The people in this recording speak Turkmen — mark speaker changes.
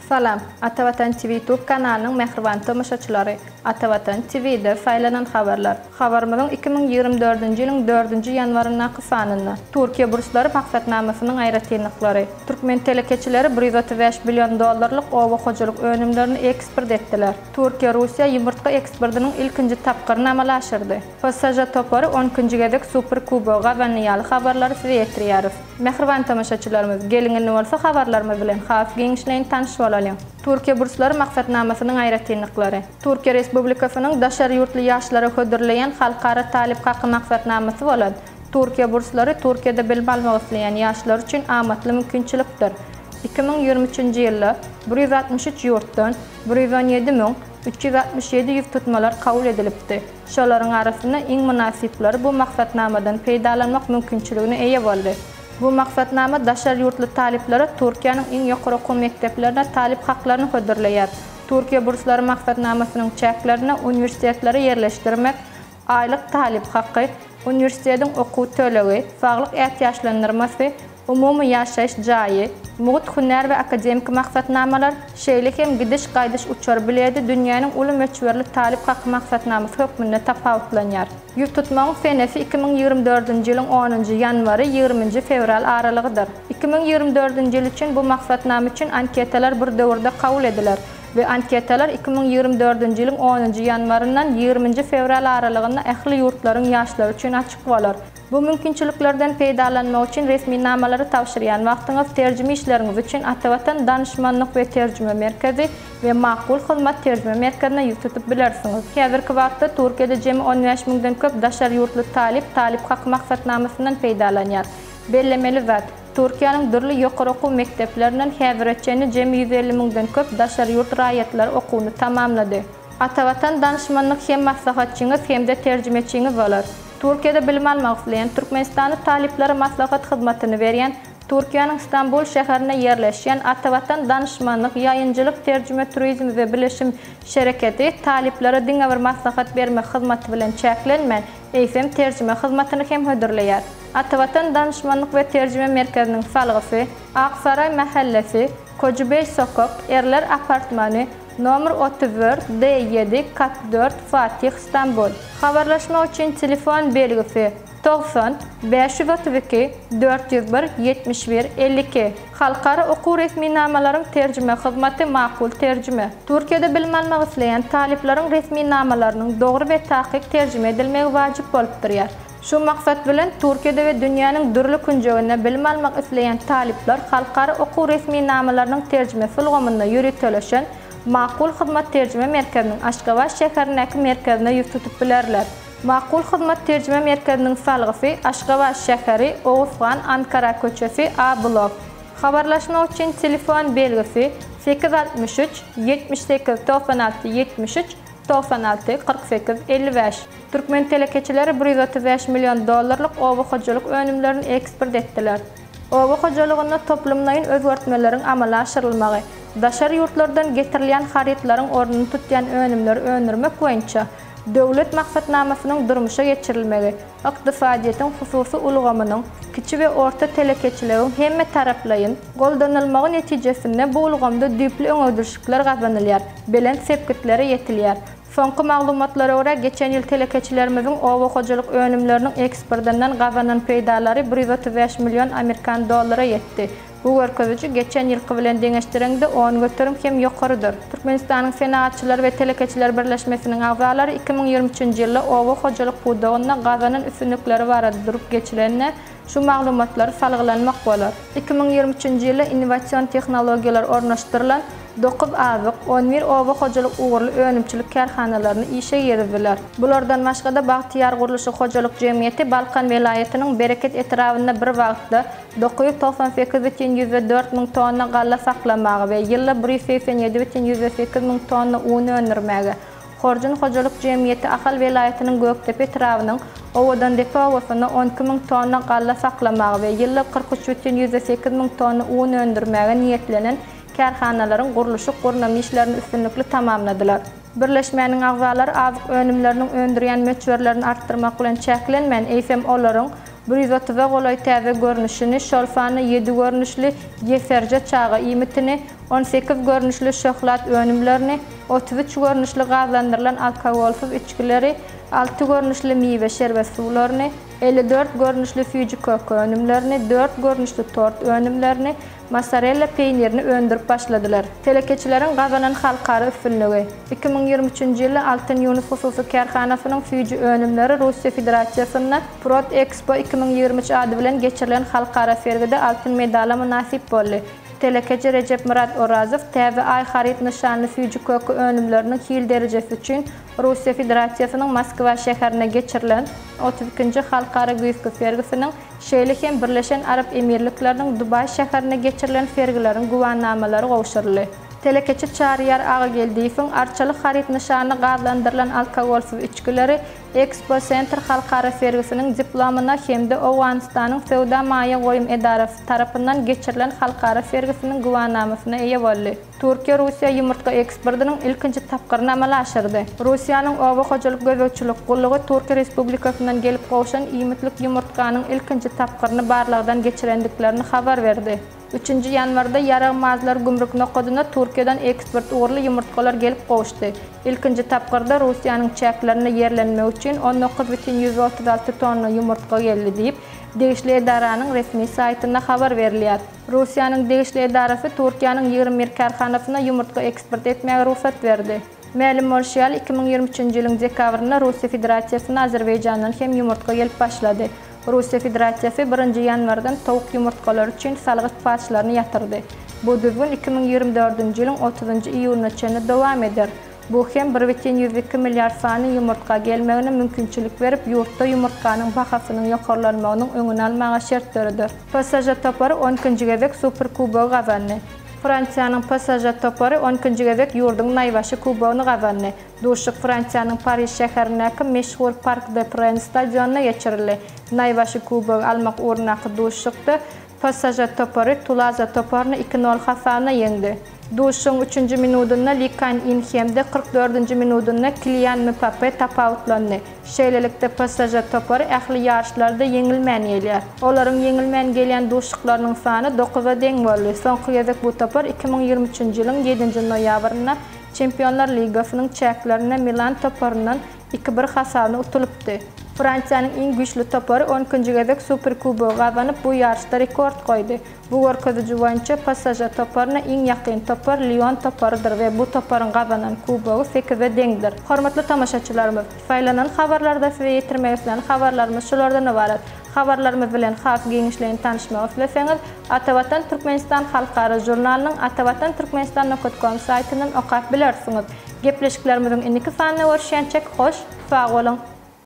Speaker 1: Salam, Atavatan TV YouTube kanalynyň mähriban tomaşaçylary! Atavatan TV-de saýlanan habarlar. Habarymyzyň 2024-nji ýylyň dördünji ýanwaryndaky sanynda, Türkiýe burslary maksatnamasynyň aýratynlyklary, Türkmen telekeçileri 135 billion dollarlyk oba hojalyk önümlerini eksport etdiler, Türkiýe Russiýa ýumurtga eksportynyň ilkinji tapgyryny amala aşyrdy, PSŽ topary on ikinji gezek Super Kubogy gazandy ýaly habarlary size ýetirýäris. Mähriban tomaşaçylarymyz, geliň indi bolsa habarlarymyz bilen has giňişleýin tanyş bolalyň. Türkiýe burslary maksatnamasynyň aýratynlyklary. Türkiýe Respublikasynyň daşary ýurtly ýaşlara hödürleýän halkara talyp haky maksatnamasy bolan Türkiýe burslary Türkiýede bilim almak isleýän ýaşlar üçin amatly mümkinçilikdir. 2023-nji ýylda 163 ýurtdan 117 367 ýüztutmalar kabul edilipdi. Şolaryň arasynda iň mynasyplary bu maksatnamadan peýdalanmak mümkinçiligine eýe boldy. Bu maksatnama daşary ýurtly talyplara Türkiýäniň iň ýokary okuw mekdeplerine talyp haklaryny hödürleýär. Türkiýe burslary maksatnamasynyň çäklerinde uniwersitetlere ýerleşdirmek, aýlyk talyp haky, uniwersitetiň okuw tölegi, saglyk ätiýaçlandyrmasy, umumy ýaşaýyş jaýy, mugt hünär we akademiki maksatnamalar, şeýle hem gidiş-gaýdyş uçar biledi dünýäniň uly möçberli talyp haky maksatnamasy hökmünde tapawutlanýar. Ýüz tutmagyň senesi 2024-nji ýylyň onunjy ýanwary, ýigriminji fewral aralygydyr. 2024-nji ýyl üçin bu maksatnama üçin anketalar bir döwürde kabul ediler we anketalar 2024-nji ýylyň onunjy ýanwaryndan ýigriminji fewral aralygynda ähli ýurtlaryň ýaşlary üçin açyk bolar. Bu mümkinçiliklerden peýdalanmak üçin resminamalary tabşyrýan wagtyňyz terjime işleriňiz üçin Atavatan danyşmanlyk we terjime merkezi we Makul hyzmat terjime merkezine ýüz tutup bilersiňiz. Häzirki wagtda Türkiýede jemi 15 müňden köp daşary ýurtly talyp talyp haky maksatnamasyndan peýdalanýar. Bellemeli zat, Türkiýäniň dürli ýokary okuw mekdeplerinden häzire çenli jemi 150 müňden köp daşary ýurt raýatlary okuwyny tamamlady. Atavatan danyşmanlyk hem maslahatçyňyz hem-de terjimeçiňiz bolar. Türkiýede bilim almak isleýän türkmenistanly talyplara maslahat hyzmatyny berýän Türkiýäniň Stambul şäherinde ýerleşýän Atavatan danyşmanlyk, ýaýynjylyk, terjime, turizm we bileşim şereketi talyplara diňe bir maslahat bermek hyzmaty bilen çäklenmän, eýsem terjime hyzmatyny hem hödürleýär. Atavatan danyşmanlyk we terjime merkeziniň salgysy, Aksaray mähellesi, Kojubeý sokak, Erler apartmany, Nomer 34, D ýedi, kat dört, Fatih, Stambul. Habarlaşmak üçin telefon belgisi, 90, 532, 401, 71, 52. Halkara okuw resminamalaryň terjime hyzmaty Makul terjime. Türkiýede bilim almak isleýän talyplaryň resminamalarynyň dogry we takyk terjime edilmegi wajyp bolup durýar. Şu maksat bilen, Türkiýede we dünýäniň dürli künjeginde bilim almak isleýän talyplar halkara okuw resminamalarynyň terjimesi ulgamynda ýöriteleşen Makul Hyzmat terjime merkeziniň Aşgabat şäherindäki merkezine ýüz tutup bilerler. Makul Hyzmat terjime merkeziniň salgysy, Aşgabat şäheri, Oguzhan, Ankara köçesi, A blok. Habarlaşmak üçin telefon belgisi, 863 78 96 73 96 48 55. Türkmen telekeçileri 135 million dollarlyk oba hojalyk önümlerini eksport etdiler. Oba hojalygynda toplumlaýyn özgertmeleriň amala aşyrylmagy, daşary ýurtlardan getirilýän harytlaryň ornuny tutýan önümleri öndürmek boýunça döwlet maksatnamasynyň durmuşa geçirilmegi, ykdysadyýetiň hususy ulgamynyň, kiçi we orta telekeçiligiň hemmetaraplaýyn goldanylmagy netijesinde bu ulgamda düýpli öňegidilşikler gazanylýar, belent sepgitlere ýetilýär. Soňky maglumatlara görä, geçen ýyl telekeçilerimiziň oba hojalyk önümleriniň eksportyndan gazanan peýdalary 135 million amerikan dollara ýetdi. Bu görkeziji geçen ýylky bilen deňeşdireňde 10% hem ýokarydyr. Türkmenistanyň Senagatçylar we telekeçiler birleşmesiniň agzalary 2023-nji ýylda oba hojalyk pudagynda gazanan üstünlikleri barada durup geçilende, şu maglumatlary salgylanmak bolar. 2023-nji ýylda innowasion tehnologiýalar ornaşdyrylan dokuz azyk, on bir oba hojalyk ugurly önümçilik kärhanalaryny işe girizdiler. Bulardan başga-da Bagtyýar gurluşyk hojalyk jemgyýeti Balkan welaýatynyň Bereket etrabynda bir wagtda 998,4 müň tonna galla saklamaga we ýylda 187,8 müň tonna un öndürmäge, Horjun hojalyk jemgyýeti Ahal welaýatynyň Gökdepe etrabynyň Owadandepe obasynda 12 müň tonna galla saklamaga we ýylda 43,8 müň tonna un öndürmäge niýetlenen kärhanalaryň gurluşyk-gurnama işlerini üstünlikli tamamladylar. Birleşmäniň agzalary azyk önümleriniň öndürýän möçberlerini artdyrmak bilen çäklenmän, eýsem olaryň. 130-a golaý täze görnüşini, şol sanda ýedi görnüşli ýeserje çaga iýmitini, 18 görnüşli şöhlat önümlerini, 33 görnüşli gazlandyrylan alkogolsyz içgileri, alty görnüşli miwe şerbet suwlaryny, 54 görnüşli süýji-köke önümlerini, dört görnüşli tort önümlerini, mossarella peýnirini öndürip başladylar. Telekeçileriň gazanan halkara üstünligi. 2023-nji ýylda Altyn Ýunus hususy kärhanasynyň süýji önümleri Russiýa Federasiýasynda Prot Expo 2023 ady bilen geçirilen halkara sergide altyn medala mynasyp boldy. Telekeçi Rejepmyrat Orazow Täze Aý haryt nyşanly süýji-köke önümleriniň hil derejesi üçin Russiýa Federasiýasynyň Moskwa şäherinde geçirilen 32-nji halkara güýzki sergisiniň, şeýle hem Birleşen Arap Emirlikleriniň Dubaý şäherinde geçirilen sergileriň güwänamalary gowşuryldy. Telekeçi Çaryýar Agageldiýewiň Arçaly haryt nyşanly gazlandyrylan alkogolsyz içgileri Expo Center halkara sergisiniň diplomyna hem-de Owganystanyň Söwda maýa goýum edarasy tarapyndan geçirilen halkara sergisiniň güwänamasyna eýe boldy. Türkiýe Russiýa ýumurtga eksportynyň ilkinji tapgyryny amala aşyrdy. Russiýanyň Oba hojalyk gözegçilik gullugy Türkiýe Respublikasyndan gelip gowşan iýmitlik ýumurtganyň ilkinji tapgyryny barlagdan geçirendiklerini habar berdi. Üçünji ýanwarda Ýaragmazlar gümrük nokadyna Türkiýeden eksport ugurly ýumurtgalar gelip gowuşdy. Ilkinji tapgyrda Russiýanyň çäklerinde ýerlenmek üçin 19,136 tonna ýumurtga geldi diýip, degişli edaranyň resmi saýtynda habar berilýär. Russiýanyň degişli edarasy Türkiýäniň 21 kärhanasyna ýumurtga eksport etmäge rugsat berdi. Mälim bolşy ýaly, 2023-nji ýylyň dekabrynda Russiýa Federasiýasyna Azerbaýjandan hem ýumurtga gelip başlady. Russiýa Federasiýasy birinji ýanwardan towuk ýumurtgalary üçin salgyt paçlaryny ýatyrdy. Bu düzgün 2024-nji ýylyň otuzynjy iýulyna çenli dowam eder. Bu hem 1,102 milliard sany ýumurtga gelmegine mümkinçilik berip, ýurtda ýumurtganyň bahasynyň ýokarlanmagynyň öňüni almaga şert döreder. PSŽ topary on ikinji gezek Superkubogy gazandy. Fransiýanyň PSŽ topary on ikinji gezek ýurduň naýbaşy kubogyny gazandy. Duşuşyk Fransiýanyň Pariž şäherindäki meşhur Park de Prens stadionynda geçirildi. Naýbaşy kubogy almak ugrundaky duşuşykda PSŽ topary Tulaza toparyny iki nol hasabyna ýeňdi. Duşuşygyň üçünji minudynda Li Kan In hem-de 44 dördünji minudynda Kilian Mbappe tapawutlandy. Şeýlelikde, PSŽ topary ähli ýaryşlarda ýeňilmän gelýär. Olaryň ýeňilmän gelýän duşuşyklarynyň sany dokuza deň boldy. Soňky gezek bu topar 2023-nji ýylyň ýedinji noýabrynda Çempionlar ligasynyň çäklerinde Milan toparyndan iki bir hasabyna utulypdy. Fransiýanyň iň güýçli topary on ikinji gezek Superkubogy gazanyp, bu ýaryşda rekord goýdy. Bu görkeziji boýunça PSŽ toparyna iň ýakyn topar Lion toparydyr we bu toparyň gazanan kubogy sekize deňdir. Hormatly tomaşaçylarymyz! Saýlanan habarlarda size ýetirmek islän habarlarymyz şulardan ybarat. Habarlarymyz bilen has giňişleýin tanyşmak isleseňiz, Atavatan Türkmenistan halkara žurnalynyň atavatan türkmenistan nokat kom saýtyndan okap bilersiňiz. Gepleşiklerimiziň indiki sanynda görüşýänçek hoş sag boluň!